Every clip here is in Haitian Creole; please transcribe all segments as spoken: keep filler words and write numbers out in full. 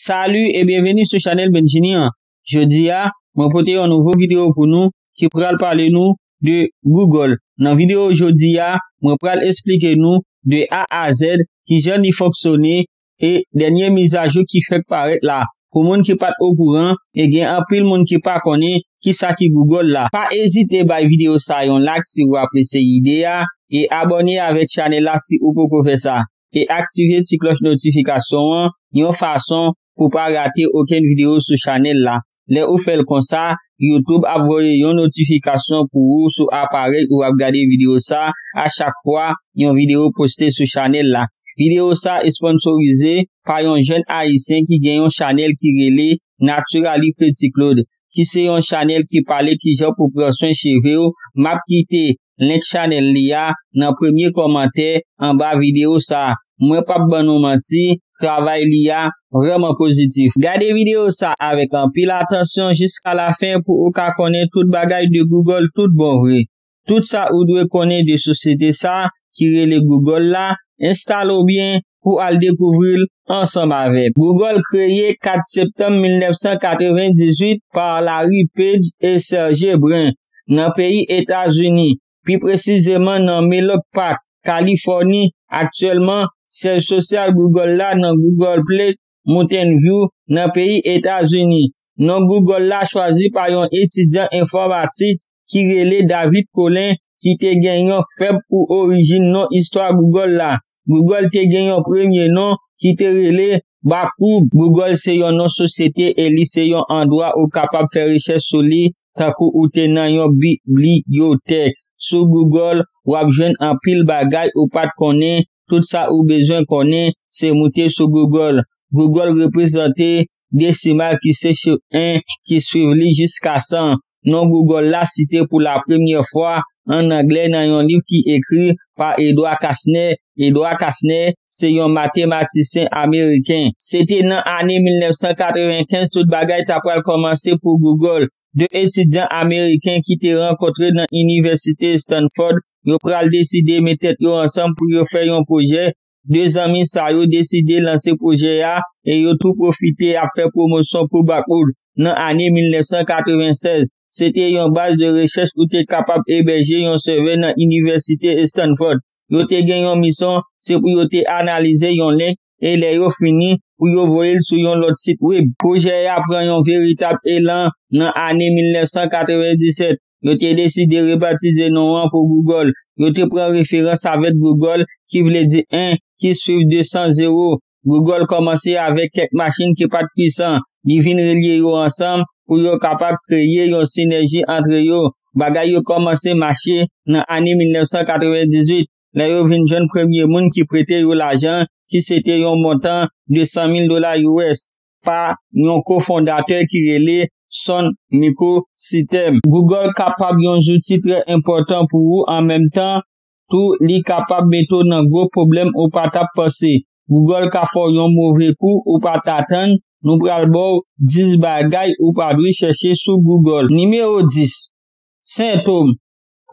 Salut et bienvenue sur Chanel Benjini an. Jodi a, mwen pote yon nouvo videyo pou nou ki pral pale nou de Google. Nan videyo jodi a, mwen pral esplike nou de A a Z kijan li fonksyone e dènye mizajou ki fèk parèt la. Pou moun ki pa t okouran, e gen anpil moun ki pa konnen kisa ki Google la. Pa ezite bay videyo sa yon like si ou apresye ide a, e abòne avèk chanèl la si ou poko fè sa. E aktive ti klòch notifikasyon an yon fason pou pa rate okenn videyo sou chanèl la. Lè ou fè l konsa, YouTube ap voye yon notifikasyon pou ou sou aparèy ou ap gade videyo sa a chak fwa yon videyo poste sou chanèl la. Videyo sa esponsorize pa yon jèn ayisyen ki gen yon chanèl ki rele Naturally Pretty Claude, ki se yon chanèl ki pale kijan pou pran swen cheve w. M ap kite link chanèl li a nan premye kòmantè anba videyo sa a. Mwen p ap ban nou manti, travay li a vrèman pozitif. Gade videyo sa avèk anpil atansyon jiska lafen pou ou ka konnen tout bagay de Google tout bon vre. Tout sa ou dwe konnen de sosyete sa ki rele Google la, enstale w byen pou al dekouvri l ansanm avè m. Google kreye kat septanm mil nèf san katrevendizuit pa Larry Page e Sergey Brin nan peyi Etazini, pi presizeman nan Menlo Park, Kalifòni. Aktyèlman, syèj sosyal Google la nan Google Park, Mountain View, nan peyi Etazini. Non Google la chwazi pa yon etidyan enfòmatik ki rele David Collin, ki te gen yon fèb pou orijin non istwa Google la. Google te gen yon premye non ki te rele Backrub. Google se yon non sosyete e li se yon andwa ou kapab fè rechèch sou li, tankou ou te nan yon bibliyotèk. Sou Google, w ap jwenn anpil bagay ou pa t konnen. Tout sa ou bezwen konnen, se moute sou Google. Google reprezante desimal ki se chif en ki swiv li jiska san. Non Google la site pou lapremyè fwa ann anglè nan yon liv ki ekri pa Edward Kastner. Edward Kastner se yon matematisyen ameriken. Se te nan ane mil nèf san katrevenkenz tout bagay ta pral kòmanse pou Google. De etidyan ameriken ki te rankontre nan Inivèsite Stanford, yo pral deside met tèt yo ansanm pou yo fè yon pwojè. De zanmi sa yo deside lanse pwojè a e yo tou pwofite ap fè pwomosyon pou Backrub. Nan ane mil nèf san katrevennsèz, se te yon baz de rechèch ou te kapab ebèje yon sèvè nan Inivèsite Stanford. Yo te gen yon misyon, se pou yo te analize yon link e lè yo fini, pou yo voye l sou yon lòt sit web. Pwojè a pran yon veritab elan nan ane mil nèf san katrevendiset. Yo te deside rebatize non an pou Google. Yo te pran referans avèk Google, ki vle di en ki swiv de san zewo. Google kòmanse avèk kèk machin ki pa t pwisan. Li vin relye yo ansanm pou yo kapab kreye yon sinèji antre yo. Bagay yo kòmanse mache nan ane mil nèf san katrevendizuit, lè yo vin jwenn premye moun ki prete yo lajan, ki se te yon montan de san mil dola U S, pa yon kofondatè ki rele Sun Microsystem. Google kapab yon zouti trè enpòtan pou ou, an menm tan tou li kapab mete w nan gwo pwoblèm ou pa t ap panse. Google ka fè w yon move kou ou pa t atann. Nou pral ba w dis bagay ou pa dwe chèche sou Google. Nimewo dis, sentòm,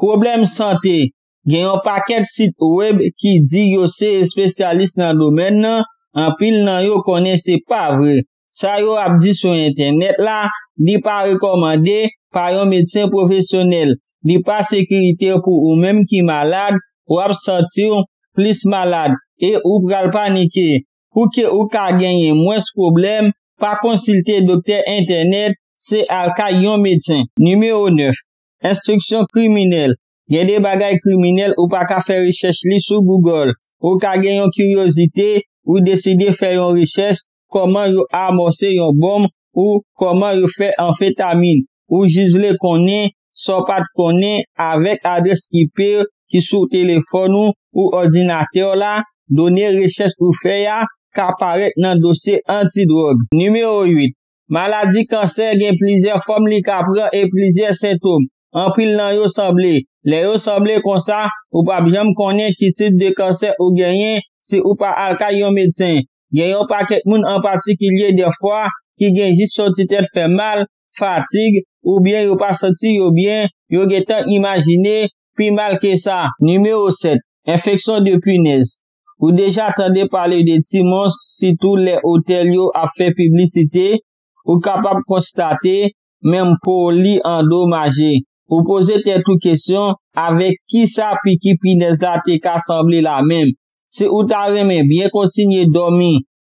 pwoblèm sante. Gen yon pakèt sit web ki di yo se espesyalis nan domèn nan, anpil nan yo konnen se pa vre. Sa yo ap di sou entènèt la, li pa rekòmande pa yon medsen pwofesyonèl. Li pa sekirite pou ou menm ki malad, w ap santi w plis malad e ou pral panike. Pou ke ou ka genyen mwens pwoblèm, pa konsilte doktè entènèt, se al kay yon medsen. Nimewo nèf, enstriksyon kriminèl. Gen de bagay kriminèl ou pa ka fè rechèch li sou Google. Ou ka gen yon kiryozite, ou deside fè yon rechèch, kòman yo amòse yon bonm ou kòman yo fè anfetamin. Ou jis vle konnen sa w pa t konnen avèk adrès I P ki sou telefòn ou ou òdinatè w la, done rechèch ou fè a ka parèt nan dosye antidwòg. Nimewo uit, maladi kansè gen plizyè fòm li ka pran e plizyè sentòm. Anpil nan yo sanble. Lè yo sanble konsa, ou p ap janm konnen ki tip de kansè ou genyen si ou pa al kay yon medsen. Gen yon pakèt moun an patikilye dèfwa ki gen jis yon ti tèt fè mal, fatig, oubyen yo pa santi yo byen, yo gentan imajine pi mal ke sa. Nimewo sèt, enfeksyon de pinèz. Ou deja tande pale de ti mons, sitou lè otèl yo ap fè piblisite, ou kapab konstate menm po li andomaje. Ou poze tèt ou kesyon, avèk kisa piki pinèz la te ka sanble la menm? Si ou ta renmen byen kontinye dòmi,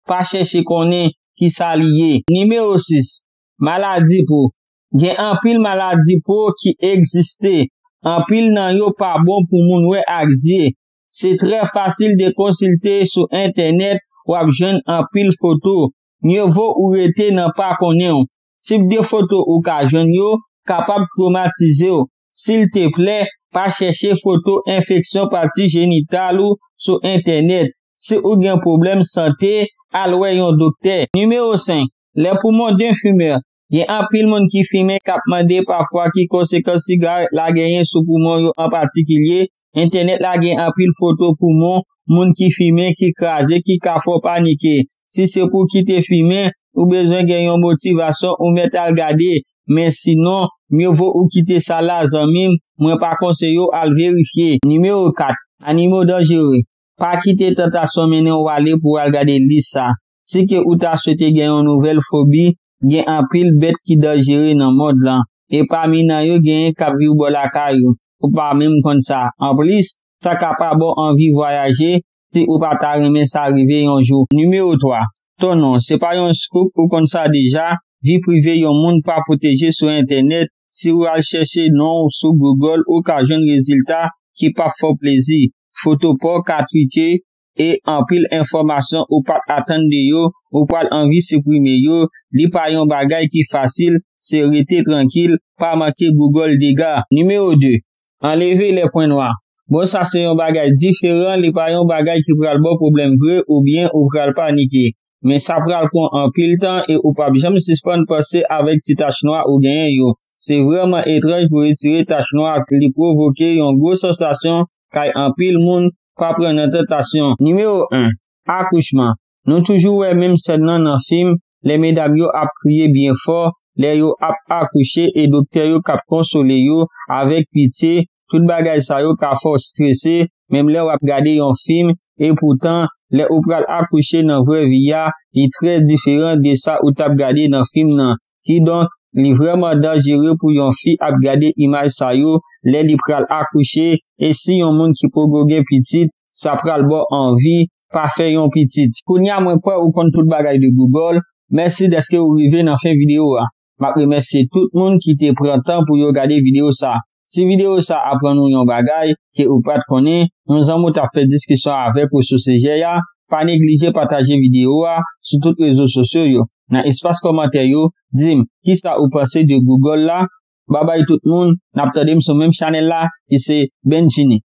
pa chèche konnen kisa li ye. Nimewo sis, maladi po. Gen anpil maladi po ki egziste. Anpil nan yo pa bon pou moun wè ak zye. Se trè fasil de konsilte sou entènèt, w ap jwenn anpil foto. Mye vo ou rete nan pa konnen w. Tip de foto ou ka jwenn yo kapab twomatize w. Silteplè, pa chèche foto enfeksyon pati jenital ou sou entènèt. Si ou gen pwoblèm sante, al wè yon doktè. Nimewo senk, les poumons d'un fumeur. Gen anpil moun ki fimen k ap mande pafwa ki konsekans sigarèt la genyen sou poumon yo an patikilye. Entènèt la gen anpil foto poumon moun ki fimen ki kraze ki ka fè w panike. Si se pou w kite fimen, ou bezwen gen yon motivasyon ou mèt al gade. Men sinon, mye vo ou kite sa la, zanmi m, mwen pa konseye w al verifye. Nimewo kat, animaux dangereux. Pa kite tantasyon mennen w ale pou w al gade lis sa. Si ke ou ta swete gen yon nouvèl fobi, gen anpil bèt ki danjere nan mond lan. E pami nan yo, genyen k ap viv bò lakay ou. Ou pa menm konn sa. Anplis, sa ka pa ba w anvi vwayaje si ou pa ta renmen sa rive yon jou. Nimewo twa, ton non. Se pa yon scoop, ou konn sa deja. Vi prive yon moun pa pwoteje sou entènèt. Si ou al chèche non w sou Google, ou ka jwenn rezilta ki p ap fè w plezi. Foto pa w ka twike e anpil enfòmasyon ou pa t atann de yo, ou pral anvi siprime yo. Li pa yon bagay ki fasil, se rete trankil, pa manke Google dega. Nimewo de, anleve les points noirs. Bon, sa se yon bagay diferan, li pa yon bagay ki pral ba w pwoblèm vre oubyen ou pral panike. Men sa pral pran anpil tan e ou p ap janm sispann panse avèk ti tach nwa ou genyen yo. Se vrèman etranj pou retire tach nwa, li pwovoke yon gwo sansasyon kay anpil moun, pa pran nan tantasyon. Nimewo en, akouchman. Nou toujou wè menm sèn nan nan fim, lè medam yo ap kriye byen fò, lè yo ap akouche e doktè yo k ap konsole yo avèk pitye, tout bagay sa yo ka fè w strese, menm lè w ap gade yon fim, e poutan, lè ou pral akouche nan vrè vi a, li trè diferan de sa ou t ap gade nan fim nan. Kidonk, li vrèman danjere pou yon fi ap gade imaj sa yo lè li pral akouche, e si yon moun ki poko gen pitit, sa pral ba w anvi pa fè yon pitit. Kounye a mwen kwè ou konn tout bagay de Google. Mèsi dèske ou rive nan fen videyo a. M ap remèsye tout moun ki te pran tan pou yo gade videyo sa. Si videyo sa aprann ou yon bagay ke ou pa t konnen, yon zanmi w t ap fè diskisyon avèk ou sou sijè a, pa neglije pataje videyo a sou tout rezo sosyo yo. Nan espas kòmantè yo, di m kisa ou panse de Google la. Babay tout moun, n ap tande m sou menm chanèl la, ki se Benjini.